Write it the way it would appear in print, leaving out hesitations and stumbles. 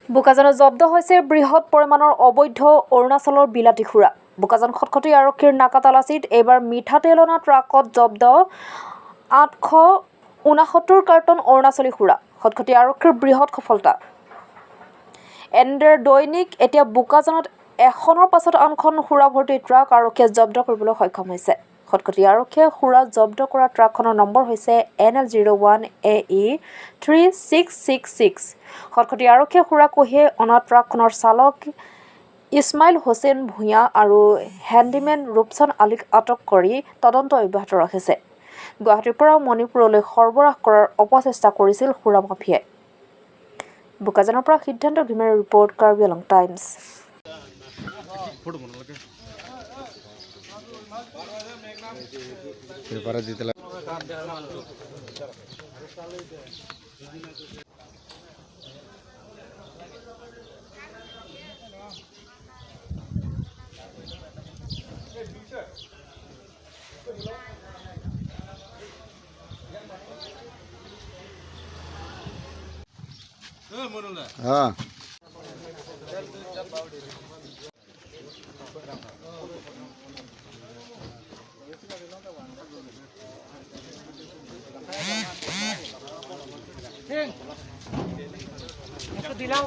বোকাজানত জব্দ হৈছে বৃহৎ পৰিমাণৰ অবৈধ অৰুণাচলৰ বিলাতী সুৰা। বোকাজান খটখটি আৰক্ষীৰ নাকা তালাচীত এইবাৰ মিঠাতেল অনা ট্ৰাকত জব্দ 869 কাৰ্টন অৰুণাচলী সুৰা। খটখটি আৰক্ষীৰ বৃহৎ সফলতা। এনেদৰে দৈনিক এতিয়া বোকাজানত এখনৰ পাছত আনখন সুৰা ভৰ্তি ট্ৰাক আৰক্ষীয়ে জব্দ কৰিবলৈ সক্ষম হৈছে। খটখটি আৰক্ষীয়ে সুৰা জব্দ কৰা ট্ৰাকখনৰ নম্বৰ হৈছে NL 01 AE 3666। Khatkhati আৰক্ষীয়ে সুৰা কঢ়িয়াই অনা ট্ৰাকখনৰ চালক ইছমাইল হোসেন ভূঞা আৰু হেণ্ডিমেন ৰূপচান আলীক আটক কৰি তদন্ত অব্যাহত ৰাখিছে। গুৱাহাটীৰ পৰা মণিপুৰলৈ সৰবৰাহ কৰাৰ অপচেষ্টা কৰিছিল সুৰা মাফিয়াই। বোকাজানৰ পৰা সিদ্ধান্ত ঘিমিৰেৰ ৰিপৰ্ট, কাৰ্বি আংলং টাইমছ। পেপাৰে দিতে। হ্যাঁ।